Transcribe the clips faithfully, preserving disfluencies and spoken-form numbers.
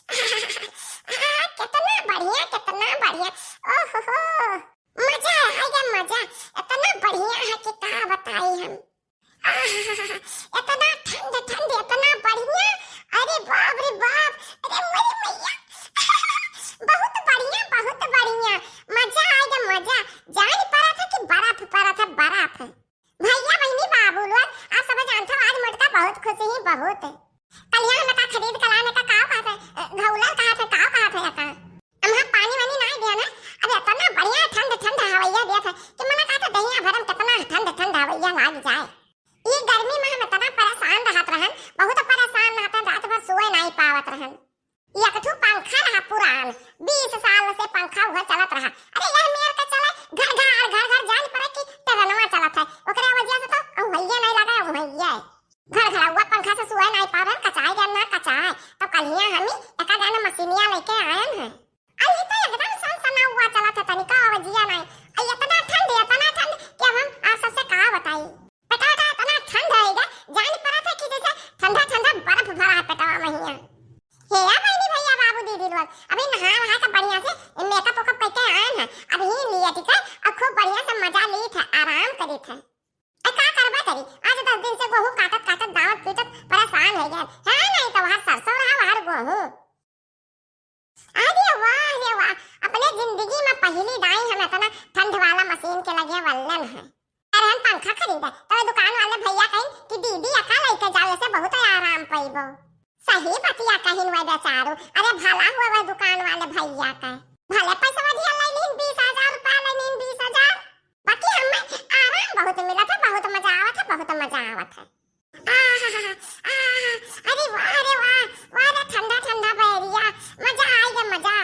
आहा, कितना बढ़िया, कितना बढ़िया। ओहो हो, मजा आ गया, मजा। इतना बढ़िया है कि का बताई हम। आहा, इतना ठंड, ठंड, इतना बढ़िया। अरे बाप रे बाप, अरे मेरी मैया। बहुत बढ़िया, बहुत बढ़िया। मजा आ गया, मजा। जान पड़ा था कि बर्फ पड़ा था, बर्फ। भैया, बहिनी, बाबू लोग, आप सब जानत हो, आज मोटका बहुत खुश ही, बहुत। कलिया हम का खरीद के लाए, का, का कहत है, अ, घौला कहत है, का कहत है, का? हम पानी वानी नाई दिया ना, अब इतना बढ़िया ठंड, ठंड हवैया दिया था कि मना कहत है, दहिया भरम कितना ठंड, ठंड हवैया लाग जाए। ये गर्मी में हम इतना परेशान रहत रहन, बहुत परेशान रहत रहन, रात भर सोए नाई पावत रहन। एक ठो पंखा रहा पुरान, बीस साल से पंखा उहे चलत रहा। अरे यह मेर के चले, घर घर, घर घर जान पड़े कि टरनवा चलत है, ओकरे वजह से तो उहैया नहीं लगा, उहैया। घर घरौआ पंखा से सुए नहीं पावे, कचाए गए ना कचाए। तब कलिया हमी एका जाने मशीनिया लेके आयन है। अरे ये तो एकदम सन सना हुआ चलत है, तनिका आवाजिया नहीं। अरे इतना ठंड, इतना ठंड कि अब हम आप सबसे का बताई। बेटा, बेटा, इतना ठंड है इधर, जान पड़ा था कि जैसे ठंडा ठंडा बर्फ भरा है पेटवा में हिया। हे या बहनी, भैया, बाबू, दीदी लोग, अभी नहा वहा के बढ़िया से मेकअप वेकअप करके आए हैं, अभी लिया ठीक है, और खूब बढ़िया से मजा ली थे, आराम करी थे। ए, का करबा करी, आज दस दिन से गोहूँ काटत काटत, दावत पीटत परेशान हो गए है, नहीं तो वहाँ सरसों रहा, वहाँ गोहूँ। अरे वाह रे वाह, अपने जिंदगी में पहली दाई हम इतना ठंड वाला मशीन के लगे वल्लन है। अरे हम पंखा खरीदे, तब दुकान वाले भैया कहिन कि दीदी एका लेके जाओ, ऐसे बहुत आराम पइबो। सही बतिया कहिन वह बेचारू, अरे भला हुआ वह दुकान वाले भैया का। भले पैसा दिया ले लीन, बीस हजार रुपया ले लीन, बीस हजार। बाकी हमें आराम बहुत मिला था, बहुत मजा आवत है, बहुत मजा आवत है। आहा, आहा, अरे वाह रे वाह, वाह रे ठंडा ठंडा बैरिया, मजा आई गे मजा।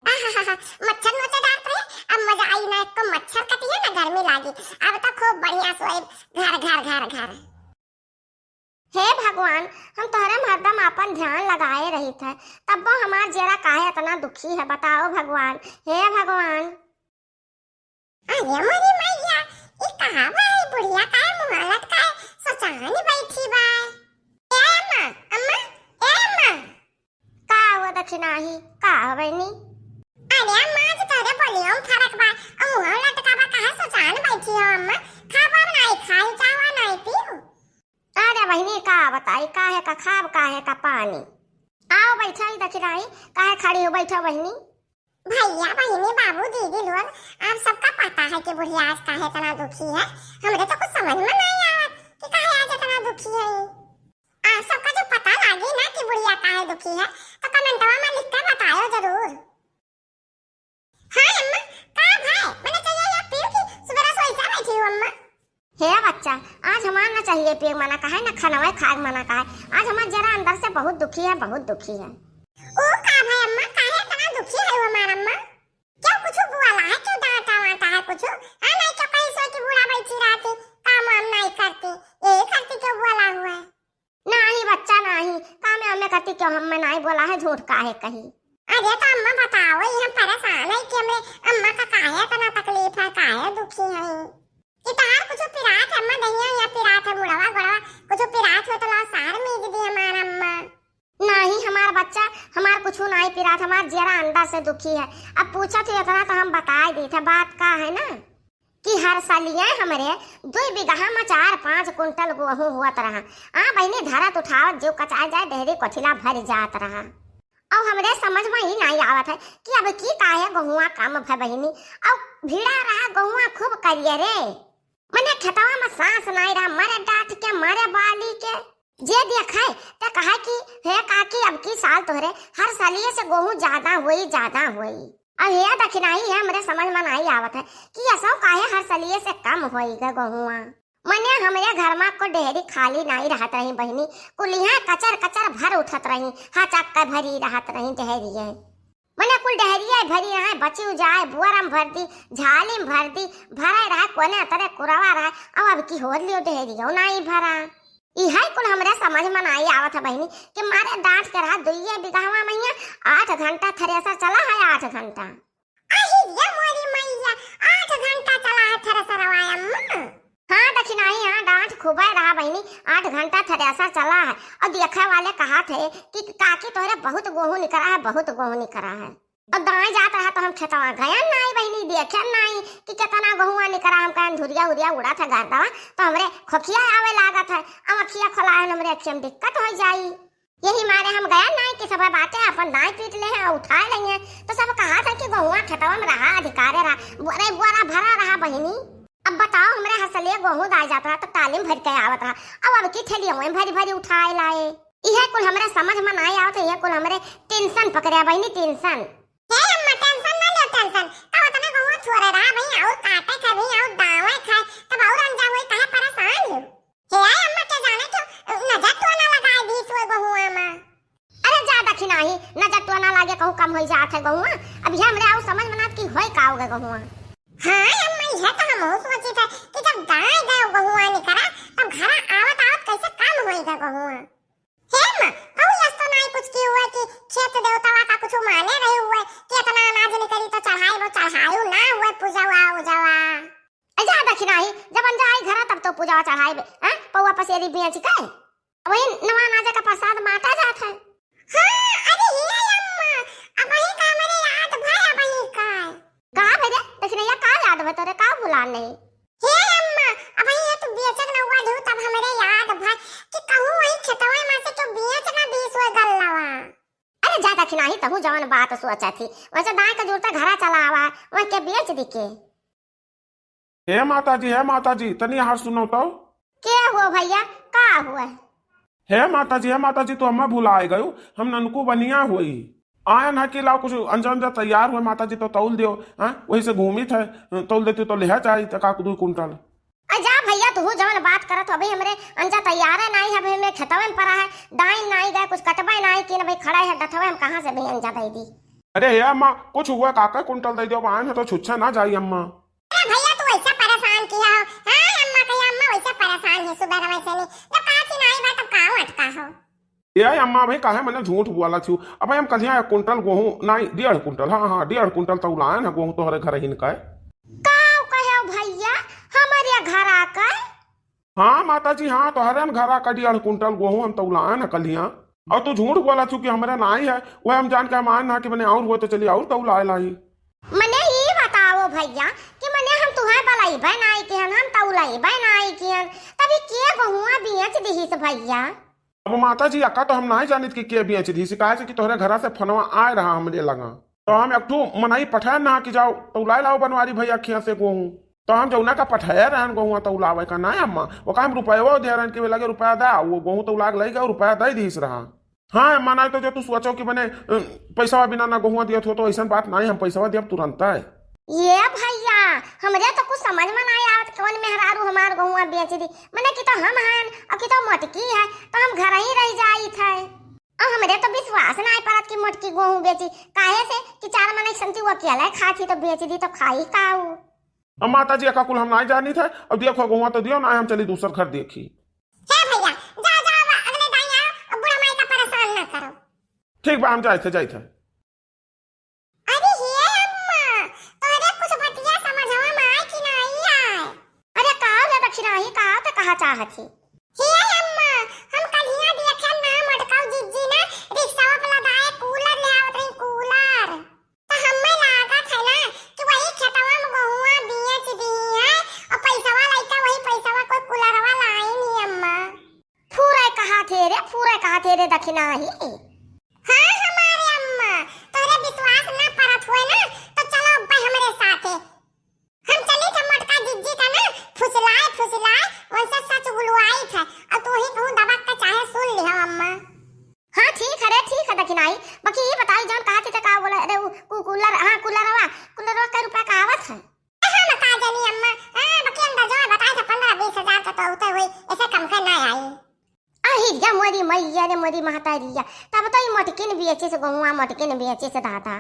आहा, मच्छर नोचे डालत रहे, अब मजा आई ना, एको मच्छर कटिए ना गर्मी लागी, अब तो खूब बढ़िया सोए घर घर घर घर। हे भगवान, हम तोहरे में हरदम आपन ध्यान लगाए रहित है, तब्बो हमार जियरा काहे इतना दुखी है, बताओ भगवान, हे भगवान। अरे मोरी मैया, ई कहाँ बा ई बुढ़िया, काहे मुँह लटकाए सोचानी बैठी बा? ए अम्मा, अम्मा, ए अम्मा। का हुआ दखिनाही, का हो बहिनी? अरे अम्मा, आज तोरे बोलियो में फरक बा, अउ मुँह लटका बा, काहे सोचान बैठी हो अम्मा? खाबा नाई खाई, चावा नाई पीऊ। अरे बहिनी, का बताई, काहे का खाब, काहे का पानी। आओ बैठा ही दखिनाही, काहे खड़ी हो, बैठो बहिनी। भैया, बहिनी, बाबू, दीदी लोग, आप सबका पता है कि बुढ़िया आज काहे इतना दुखी है। हमरे तो कुछ समझ में नहीं आवत कि काहे आज इतना दुखी है। आप सबका जो पता लागी ना कि बुढ़िया काहे दुखी है, तो कमेंटवा में लिख के बतायो जरूर। हाँ अम्मा, का भाई, मने चाहिए या पीऊ की सुबह रसोई से बैठी हूँ अम्मा। हे बच्चा, आज हमार ना चाहिए पिए मना कहा है, ना खाना वाय खाए मना कहा है। आज हमार जरा अंदर से बहुत दुखी है, बहुत दुखी है। ओ का भाई अम्मा, काहे इतना दुखी है वो हमार अम्मा? क्यों कुछ बोला है, क्यों डांटा वाटा है कुछ? हाँ, नहीं तो कहीं सोच बूढ़ा बैठी रहती, काम वाम नहीं करती, यही करती क्यों बोला हुआ है? नाही बच्चा नाही, काम वाम करती क्यों, हमें नाही बोला है, झूठ काहे कही। अरे तो अम्मा बताओ, ये हम परेशान है कि हमें अम्मा का काहे इतना तकलीफ है, काहे दुखी है? कि तहार कुछ पिरात है, अम्मा दहिया या पिरात है, मुड़वा गोड़वा कुछ पिरात हो तो लाओ सार मीज दी हमार अम्मा। नाही हमार बच्चा, हमार कुछ नाही पिरात, हमार जियरा अंदर से दुखी है। अब पूछत हो इतना तो हम बताए दी थे, बात का है ना। कि हर सलिए हमरे दुई बिगहा में चार पाँच कुंटल गोहूँ होत रहा। आ बहिनी धरत उठावत जो कचाए जाए डेहरी कोठिला भर जात रहा। अब हमरे समझ में ही नाई आवत है कि अब की काहे गोहुआ कम भय बहिनी। अब भीड़ा रहा गोहुआ खूब करिए रे। मने खेतवा में सांस नाई रहा, मरे डांट के, मरे बाली के। जे देखे ते कहे कि हे काकी, अब की साल तोहरे हर सलिए से गोहूँ ज्यादा होई, ज्यादा होई। अब हे दखिनाही है, हमरे समझ में नाई आवत है कि असो काहे हर सलिए से कम होई गे गोहुआ। मने हमरे घर में को डेहरी खाली नाई रहत रही बहिनी, कुलिहा कचर कचर भर उठत रही, हाँ चक्का भरी रहत रही डेहरिए। मने कुल डेहरिए भरी रहे, बची जाए, बुअर में भर दी, झाली में भर दी, भरे रहे, कोने तरे कुरवा रहे, अब, अब की होर लियो डेहरियो नाई भरा। इहे कुल हमरे समझ में नाई आवत है बहिनी, कि मारे डांट के रहा दुइये बिगहवा मइया, आठ घंटा थ्रेसर चला है, आठ घंटा। अहि रे मोरी मैया, आठ घंटा चला है थ्रेसरवा अम्मा। हाँ दखिनाही, हाँ, डांट खूबे रहा बहिनी, आठ घंटा थ्रेसर चला है। और देखे वाले कहा थे कि काकी तोहरे बहुत गोहूँ निकरा है, बहुत गोहूँ निकरा है। और दाएं जात रहा तो हम खेतवा गयन नाई बहिनी, देखे नाई कि कितना गोहुआ निकरा। हम कहन धुरिया उरिया उड़ा था गर्दवा, तो हमरे खोखिया आवे लागत है। अब अखिया खोला है, हमरे अखिया में दिक्कत हो जाई। यही मारे हम गया नाई कि सब बाटे अपन दाई पीट ले हैं और उठाए ले हैं। तो सब कहा था कि गोहुआ खेतवा में रहा, अधिकारे रहा, बोरे बोरा भरा रहा बहिनी। अब बताओ, हमरे हसले गोहूँ दाई जात रहा तो टाली में भर के आवत रहा, अब अब की थैलिया में भरी भरी उठाए लाए। इहे कुल हमरे समझ में नाई आवत है, इहे कुल हमरे टेंशन पकड़े बहिनी, टेंशन। हे अम्मा, टेंशन ना लो, टेंशन। तब उतना गोहुआ छोड़े रहा भाई, और काटे खाए भाई, और दावे खाए, तब और अंजा हुई, काहे परेशान हो? हे अम्मा, के जाने क्यों नजर तो ना लगाए दीस हुए गोहुआ में। अरे जा दखिनाही, नजर तो ना लागे, कहूँ कम होई जात है गोहुआ। अब ये हमरे आउ समझ में ना कि होई का होगे गोहुआ। हाँ अम्मा, यह तो हम सोची थे कि जब गाय गए गोहुआ निकरा, तब घरा आवत आवत कैसे कम होई गए गोहुआ। हे अम्मा, कहूँ यस तो नाई कुछ की हुए कि खेत देवतावा का कुछ माने रहे हुए कि इतना अनाज निकरी तो चढ़ाई, वो चढ़ाई ना हुए पूजवा उजवा। ए जा दखिनाही, जब अंजा आई घरा तब तो पूजवा चढ़ाई बे, हैं? पौवा पसेरी बेच के। वही नवा अनाज का प्रसाद बांटा जात है। हाँ, अरे हे अम्मा, अब वही का हमरे याद भय, अब वही का। का भय रे? दखिनैया का याद भय तोरे, का भुलान नहीं? हे अम्मा, अब वही ये तू बेचक न हुआ ढू, तब हमरे याद भय कि कहूँ वही खेतवा में से क्यों बेच ना दीस हुए गल्लवा। अरे जा दखिनाही, तहूँ जवन बात सोचा थी, वैसे दाएं का जुड़ता घरा चला आवा, वह के बेच दी के। हे माता जी, हे माता जी, तनी हार सुनो तो। के हो भैया, का हुआ? हे माता जी, हे माता जी, तो हमें भुलाए गयो, हम ननकू बनिया होई। आयन है कि लाओ कुछ अंजा अंजा तैयार हुए माता जी, तो तौल दियो, हाँ? वही से घूमी थे, तौल देती तो लिहा जाई तो का दू कुंटल। आ जा भैया, तू जवन बात करत हो, अभी हमरे अंजा तैयार है नाई, अभी हमरे खेतवे में पड़ा है, दाई नाई गए, कुछ कटबे नाई कि न भाई खड़ा है डथवे, हम कहाँ से भी अंजा दे दी? अरे हे अम्मा, कुछ हुआ काका कुंटल दे दियो, आयन है तो छुच्छा ना जाई अम्मा। अरे भैया, तू ऐसा परेशान किया हो? हाँ, अम्मा कही, अम्मा वैसे परेशान है, सुबह वैसे नहीं। जब कहा थी नाई बात, तब काऊ अटका हो? ए अम्मा, भाई काहे मने झूठ बोला थी? अब हम कलिया एक कुंटल गोहूँ, नाई, डेढ़ कुंटल, हाँ, हाँ, डेढ़ कुंटल तौलायन है गोहूँ तोहरे घर हिन का। काऊ कहे हो भैया, हमारे घर आकर? हाँ माता जी, हाँ, तोहरे हम घर आकर डेढ़ कुंटल गोहूँ हम तौलायन है कलिया। और तू झूठ बोला थी कि हमरे नाई है, वह हम जान के हम आए ना कि मने और हुआ तो चली और तौलाए लाई। मने ई बताओ भैया कि मने हम तुहें बलइबे नाई किहन, हम तउलइबे नाई किहन, तभी के गोहुआ बेच दिहिस भैया? अब माता जी, अक्का तो हम नाई जानित कि के बेच दिहिस, काहे से कि तोहरे घरा से फोनवा आए रहा हमरे लगा। तो हम एक ठो मनई पठाए ना कि जाओ तउलाए लाओ बनवारी भैया खिया से गोहूँ। तो हम जौना का पठाए रहन गोहुआ तउलावे का ना अम्मा, ओका हम रुपयवा दे रहन कि लगे रुपया दा, वो गोहूँ तउला के लई गए, रुपया दे दिहिस रहा। हाँ, अम्मा, नाई तो जो तू सोचो कि मने, अ, पैसवा बिना ना गोहुआ दियत हो, तो ऐसन बात नाई, हम पैसवा दियब तुरंत है। ये भैया, हमरे तो कुछ समझ में नाई आवत, कौन मेहरारू हमार गोहुआ बेच दी, मने कि तो हम हन और कि तो मोटकी है, तो हम घर ही रह जाइत है। और हमरे तो विश्वास नाई परत कि मोटकी गोहूँ बेची, काहे से कि चार मनई संती वो अकेले खाती तो बेच दी तो खाई काऊ। अब माता जी, एका कुल हम नाई जानित है। अब देखो, गोहुआ तो दियो ना, हम चली दूसर घर देखी। हे भैया, जाओ, जाओ, अब अगले दाई आओ, अब बूढ़ा माई का परेशान ना करो। ठीक बा, हम जाइत है, जाइत है। अरे हे अम्मा, तोरे कुछ बतिया समझवा में आए कि नाई आए? अरे का हो जा दखिनाही, का तो कहा चाहत ही? हे अम्मा, हम कलिया देखे ना मोटकाऊ जिज्जी ना रिक्शावा पे लदाए कूलर ले आवत रही, कूलर। त हम्मे लागत है ना कि वही खेतवा में गोहुआ बेच दी है और पैसवा लइका वही पैसवा कोई कुलरवा लाई नी अम्मा। फूरे कहा थे रे, फूरे कहा थे रे दखिनाही। हाँ हमारे अम्मा, तोरे विश्वास ना परत हुए ना तो चलो अब्बे हमरे साथे। हम चली थे मोटका जिज्जी का ना फुसलाए फुसलाए उनसे सच बुलवाई थे और तू ही कहूँ दबक के चाहे सुन लिहो अम्मा। हाँ, ठीक है रे, ठीक है दखिनाही। बाकी ये बताई, जौन कहा थी, तो का बोला? अरे, वो कू-, कूलर, हाँ, कूलरवा, कूलरवा कै रुपया का आवत है? हम का जानी अम्मा, हाँ, बाकी अंदाजो है, बताए थे पन्द्रह बीस हजार का तो होते हुई, ऐसे कम का ना आई। अही रे मोरी मैया रे, मोरी महतारिया, तब तो ई मोटकिन बेचे से गोहुआ, मोटकिन बेचे से दादा।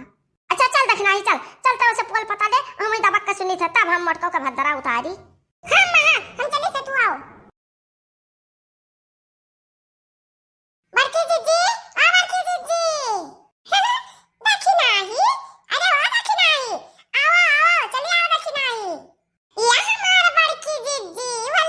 अच्छा, चल दखिनाही, चल, चल, तब से पोल पता दे, हम ही दबक के सुनी थे, तब हम मोटको का भद्रा उतारी। हाँ, अम्मा, हाँ, हम चली थे, तू आओ। बड़की जिज्जी, आ बड़की जिज्जी। दखिनाही, अरे ओ दखिनाही, आओ, आओ, चली आओ दखिनाही। या हमार बड़की जिज्जी, वो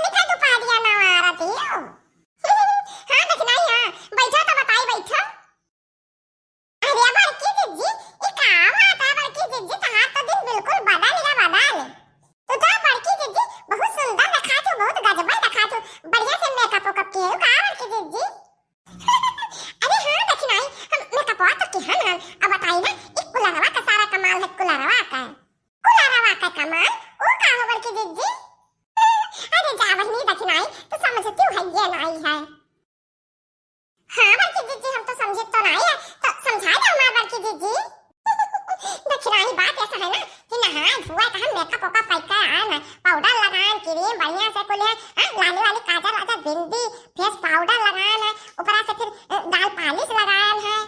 मेकअप ओकअप कइके आएन है, पाउडर लगाएन, क्रीम बढ़िया से कुल है, हाँ, लाली वाली काजल वाजल, बिंदी, फेस पाउडर लगाएन है, ऊपरा से फिर, अ, गाल पालिश लगाएन है।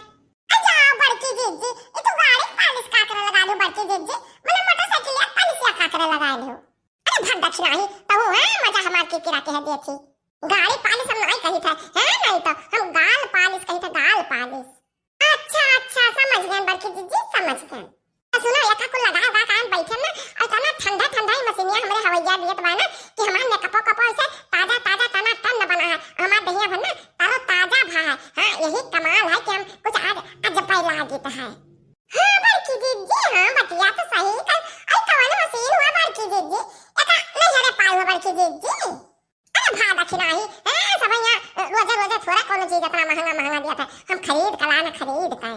अच्छा बड़की जिज्जी, ई तू गाड़ी पालिश का करे लगा लू बड़की जिज्जी, मने मोटरसाइकिल या पालिश या का करे लगा लू? अरे भग दखिनाही, तहू है मजा हमार किरकिरा के है देथी। गाड़ी पालिश हम नाई कहित है, है नाई तो हम गाल पालिश कहित है, गाल पालिश। अच्छा, अच्छा, समझ गए बड़की जिज्जी, समझ गए। तो सुनो, एका कुल लगा, लगा के आन बैठे ना, और इतना ठंडा, ठंडा ही मशीनिया हमरे हवैया दियत बा ना कि हमार मेकअपो कपो ऐसे ताजा, ताजा टना टन बना है। हमार दहिया भर ना तरो ताजा भा है। हाँ, यही कमाल है कि हम कुछ आज अजबै लागित है। हाँ, बड़की जिज्जी, हाँ, बतिया तो सही कर। अरे कवन मशीन हुआ बड़की जिज्जी? एका नहीं हरे पाई हुआ बड़की जिज्जी। अरे भा दखिनाही, हैं, सब यहाँ रोजे रोजे थोड़ा कोनो चीज इतना महंगा महंगा दिया था, हम खरीद कला न खरीद का।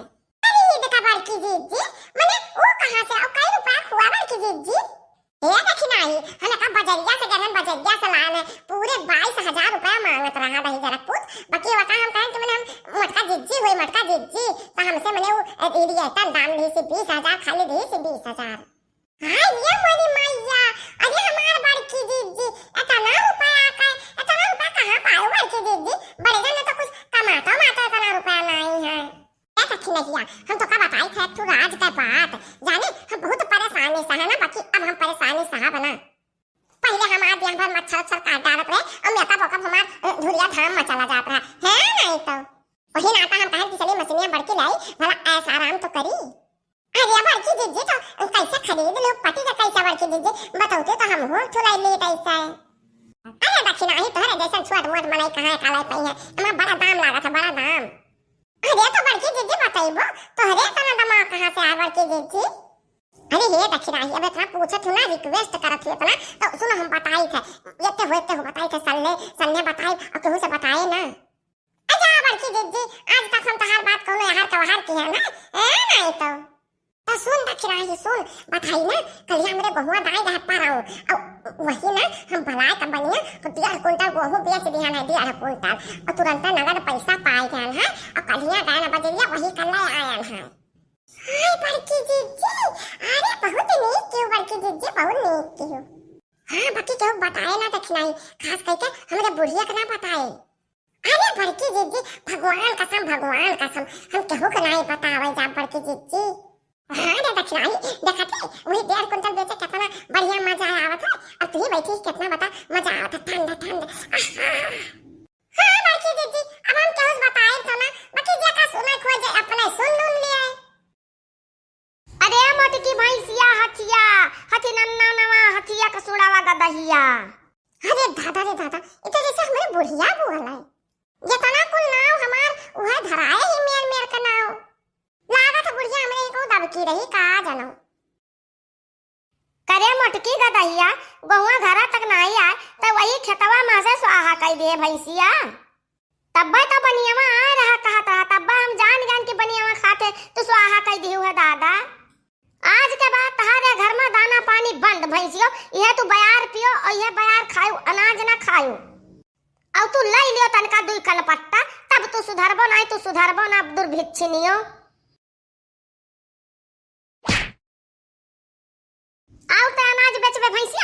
खरीद का बड़की जिज्जी, मने वो कहाँ से, और कई रुपया हुआ बड़की जिज्जी? ए दखिनाही, हम का बजरिया से गरन बजरिया से लान है, पूरे बाईस हजार रुपया मांगत रहा दही जरा पूत, बाकी वका हम कहें कि मने हम मोटका जिज्जी हुई, मोटका जिज्जी, तो हमसे मने वो, ए, दे दिया, इतना दाम दी सी बीस हजार, खाली दी सी बीस हजार। हाँ, ये मोरी मैया, अरे हमार बड़की जिज्जी, इतना रुपया का, इतना रुपया कहाँ पायो बड़की जिज्जी? बड़े जन तो कुछ कमातो मातो इतना रुपया नहीं है। ए दखिनहिया, हम तो का बताई थे तू राज का बात, जाने हम बहुत परेशानी से है ना, बाकी अब हम परेशानी से है बना। पहले हमार दिन भर मच्छर उच्छर काट डालत रहे, और मेकअप वेकअप हमार, अ, धुरिया धाम में चला जात रहा, है नहीं तो। वही नाता हम कहें कि चलिए मशीनिया बड़की लाई, भला ऐसा आराम तो करी। अरे बड़की जिज्जी, तो कैसे खरीद लो पति के, कैसे बड़की जिज्जी, बतौते तो हम हो ठुलाई ली कैसे। अरे दखिनही, तोहरे जैसन छोट मोट मनई कहाँ कालाई पाई है, हमार बड़ा दाम लागत है, बड़ा दाम। अरे तो बड़की जिज्जी बतैबो, तोहरे इतना दिमाग कहाँ से आए बड़की जिज्जी? अरे हे दखिनही, अब इतना पूछत हो ना, रिक्वेस्ट करत हो इतना, तो सुनो हम बताई थे, ये ते हो, ये ते हो बताई थे, सल्ले सन्ने बताई और केहू से बताए ना। अच्छा बड़की जिज्जी, आज तक हम तोहार बात कौनो यहाँ तोहार की है ना, ए नहीं तो। तो सुन दखिनही सुन, बताई ना, कल हमरे बहुआ दाई रहत पर आओ, और वही ना हम भलाई का बनिया तो डेढ़ कुंटल गेहूं बेच दिहन है, डेढ़ कुंटल, और तुरंत नगद पैसा पाए गए हैं, और कलिया गए ना बजरिया वही कर ले आयन है। हाय बड़की जिज्जी, अरे बहुत नीक कियो बड़की जिज्जी, बहुत नीक कियो। हाँ बाकी केहू बताए ना दखिनही, खास करके हमरे बुढ़िया के ना बताए। अरे बड़की जिज्जी, भगवान कसम, भगवान कसम, हम केहू के नाई बतावे जा बड़की जिज्जी। हाँ रे दखिनही, देखत है, वही डेढ़ कुंटल बेचे कितना बढ़िया मजा आवत है। अब तू ही बैठी कितना बता मजा आवत है, ठंड ठंड। आहा। हाँ बड़की जिज्जी, अब हम केहू से बताए तो ना, बाकी जेका सुने खोजे अपने सुन लून लिए। अरे मोटकी भैंसिया हथिया, हथी नन्ना नवा, हथिया कसुड़ावा गदहिया। अरे दादा रे दादा, ई तो जैसे हमरे बुढ़िया बोल है। जितना कुल नाव हमार, उहे धराए ही मेर मेर के नाव। लागत बुढ़िया हमरे ही को दबकी रही का जनो। करे मोटकी गदहिया, गहुआ घरा तक नाई आए, त वही खेतवा में से स्वाहा कई दिए भैंसिया। तब्बे तो बनियवा आए रहा कहत रहा, तब्बे हम जान जान के बनियवा खाते तू स्वाहा कई दिहु है दादा। आज के बाद तहारे घर में दाना पानी बंद भैंसियो, इहे तू बयार पियो और इहे बयार खायो, अनाज ना खायो। और तू लई लियो तनका दुई कनपट्टा, तब तू सुधरबो नाई, तू सुधरबो ना दुर्भिक्षिनियो। आउ त अनाज बेचबे भैंसिया,